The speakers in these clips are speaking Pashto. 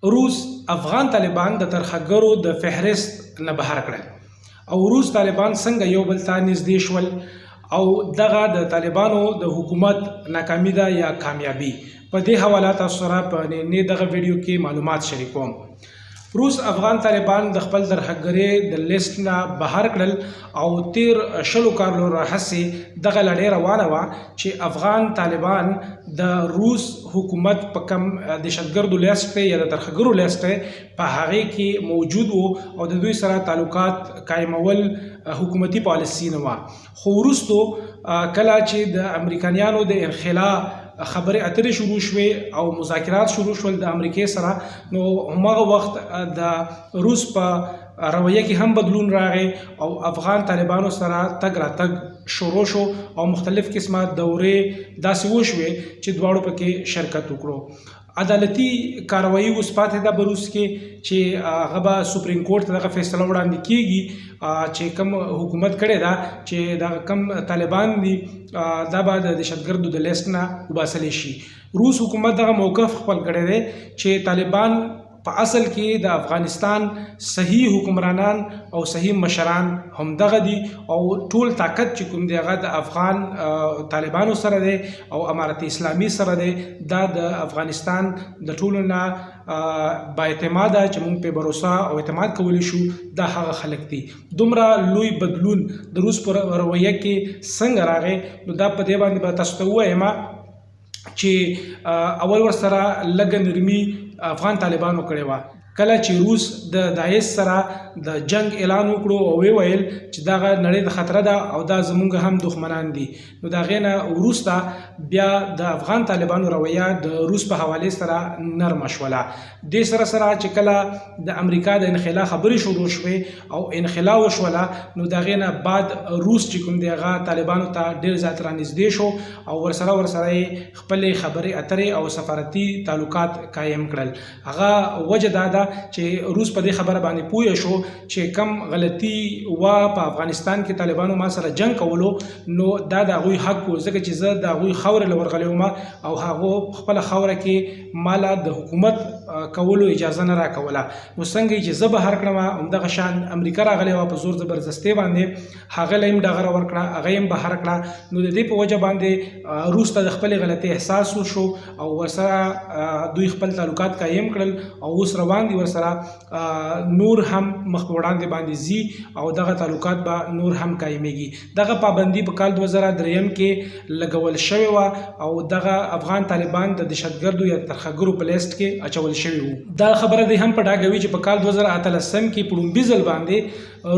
روس افغان طالبان د ترهګرو د فهرست نه بهر کړل او روس طالبان څنګه یو بل ته نږدې شول او دغه د طالبانو د حکومت ناکامي ده یا کامیابي، په دې حواله تاسو سره په نننۍ دغه ویډیو کې معلومات شریکوم. روس افغان طالبان د خپل ترهګرۍ د لیست نه بهر کړل او تیر شلو کالو راهسې دغه لړۍ روانه وه چې افغان طالبان د روس حکومت په کم دهشتګردو لیست دی یا د ترهګرو لیست دی په هغې کې موجود وو او د دوی سره تعلقات قایمول حکومتي پالیسي نه وه. خو وروسته کله چې د امریکایانو د انخلا خبرې اترې شروع شوې او مذاکرات شروع شول د امریکې سره، نو هماغه وخت د روس په رویه کې هم بدلون راغی او افغان طالبانو سره تګ راتګ شروع شو او مختلف قسمه دورې داسې وشوې چې دواړو پکې شرکت وکړو. عدالتي کاروایی اوس پاتې ده په روس کې چې هغه به سپریم کورټ ته دغه فیصله وړاندې کیږي چې کوم حکومت کړی ده چې دغه کوم طالبان دي دا به د دهشتګردو د لیست نه وباسل شي. روس حکومت دغه موقف خپل کړی دی چې طالبان په اصل کې د افغانستان صحیح حکمرانان او صحیح مشران هم دغه دي او ټول طاقت چې کوم دی هغه د افغان طالبانو سره دی او امارت اسلامي سره دی. دا د افغانستان د ټولو نه با اعتماده چې موږ په باور او اعتماد کولی شو دا هغه خلک دي. دومره لوی بدلون د روس په رویه کې څنګه راغی، نو دا په دې باندې به تاسو ته ووایم چې اول ورسره لږه نرمي افغان طالبانو کړې وه. کله چې روس د داعش سره د جنگ اعلان وکړو او ویل چې دغه نړۍ د خطر ده او دا زمونږ هم دښمنان دي، نو د هغې نه وروسته بیا د افغان طالبانو رویه د روس په حوالې سره نرمه شوله. دې سره سره چې کله د امریکا د انخلا خبرې شروع شوې او انخلا وشوله، نو د هغې نه بعد روس چې کوم دی هغه طالبانو ته ډېر زیات رانږدې شو او ورسره یې خپلې خبرې اترې او سفارتي تعلقات قایم کړل. هغه وجه دا ده چې روس په دې خبره باندې پوه شو چې کم غلطي وه په افغانستان کې طالبانو ما سره جنگ کولو، نو دا د هغوی حق و، ځکه چې زه د هغوی خاورې له ورغلی وم او هغو خپله خاوره کې ماله د حکومت کولو اجازه نه راکوله. نو څنګه چې زه بهر کړم همدغه شان امریکا راغلی وه په زور زبردستۍ باندې، هغه له هم ډغره ورکړه، هغه هم بهر کړه. نو د دې په وجه باندې روس ته د خپلې غلطۍ احساس وشو او ورسره دوی خپل تعلقات قایم کړل او اوس روان دي ورسره نور هم مخ په وړاندې باندې ځي او دغه تعلقات به نور هم قایمیږي. دغه پابندي په کال 2003 کې لګول شوې وه او دغه افغان طالبان د دهشتګردو یا ترهګرو په لیست کې اچول شوي وو. دا خبره دی هم په ډاګه وي چې په کال 2018 کې په ړومبي ځل باندې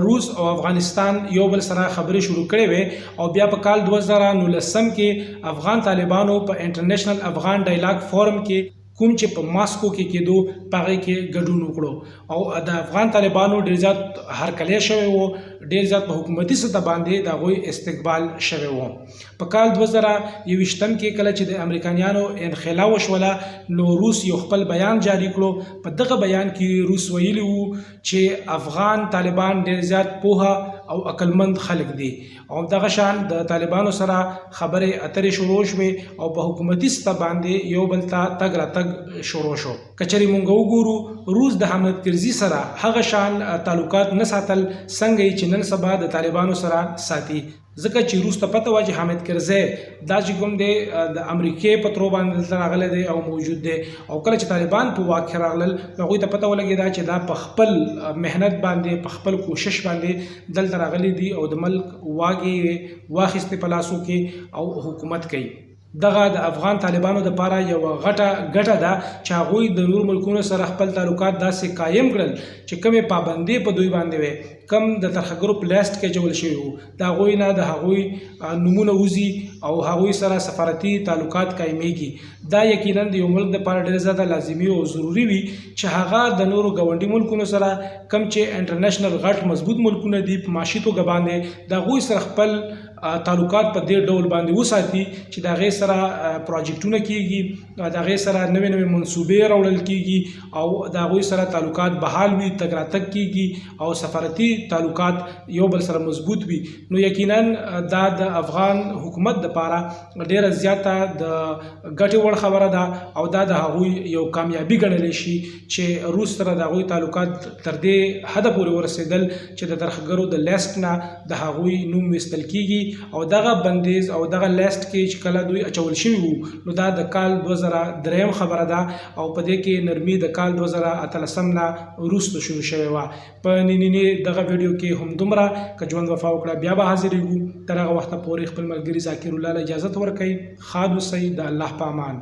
روس او افغانستان یو بل سره خبرې شروع کړې وې او بیا په کال 2019 کې افغان طالبانو په انټرنیشنل افغان ډایلاګ فورم کې کوم چې په ماسکو کې کېدو په هغې کې ګډون وکړو او د افغان طالبانو ډېر زیات هرکلی شوی و، ډېر زیات په حکومتي سطح باندې د هغوی استقبال شوی و. په کال 2021 کې کله چې د امریکایانو انخلا وشوله، نو روس یو خپل بیان جاری کړو. په دغه بیان کې روس ویلي وو چې افغان طالبان ډېر زیات پوهه او عقلمند خلک دي او دغه شان د طالبانو سره خبرې اترې شروع شوې او په حکومتي سطح باندې یو بل ته تګ راتګ شروع شو. که چېرې مونږ وګورو، روس د حامد کرزي سره هغه شان تعلقات نه ساتل څنګه یې چې نن سبا د طالبانو سره ساتي، ځکه چې روس ته پته وه چې حامد کرزی دا چې کوم دی د امریکې په ترو باندې دلته راغلی دی او موجود دی او کله چې طالبان په واک کې راغلل نو هغوی ته پته ولګېده چې دا په خپل محنت باندې په خپل کوشش باندې دلته راغلي دي او د ملک واګې یې واخیستې په لاسو کې او حکومت کوي. دغه د افغان طالبانو دپاره یوه غټه ګټه ده چې هغوی د نور ملکونو سره خپل تعلقات داسې قایم کړل چې کومې پابندۍ په دوی باندې وې، کوم د ترهګرو په لیست کې اچول شوي وو، د هغوی نه د هغوی نومونه وځي او هغوی سره سفارتي تعلقات قایمیږي. دا یقینا د یو ملک دپاره ډېر زیاته لازمي او ضروري وي چې هغه د نورو ګاونډي ملکونو سره کوم چې انټرنیشنل غټ مضبوط ملکونه دي په معاشي توګه باندې د هغوی سره خپل تعلقات په دې ډول باندې وساتي چې د هغې سره پروجیکټونه کیږي، د هغې سره نوې نوې منصوبې راوړل کیږي او د هغوی سره تعلقات بحال وي، تګ راتګ کیږي او سفارتي تعلقات یو بل سره مضبوط وي، نو یقینا دا د افغان حکومت دپاره ډیره زیاته د ګټې وړ خبره ده او دا د هغوی یو کامیابي ګڼلی شي چې روس سره د هغوی تعلقات تر دې حده پورې ورسېدل چې د ترهګرو د لیست نه د هغوی نوم ویستل کیږي. او دغه بندیز او دغه لیست کې چې کله دوی اچول شوي وو، نو دا د کال 2003 خبره ده او په دې کې نرمي د کال 2018 نه وروسته شروع شوې وه. په نننۍ دغه ویډیو کې هم دومره. که ژوند وفا وکړه بیا به حاضرېږو، تر هغه وخته پورې خپل ملګري ذاکر الله له اجازت ورکړئ. ښاد اوسئ، د الله په امان.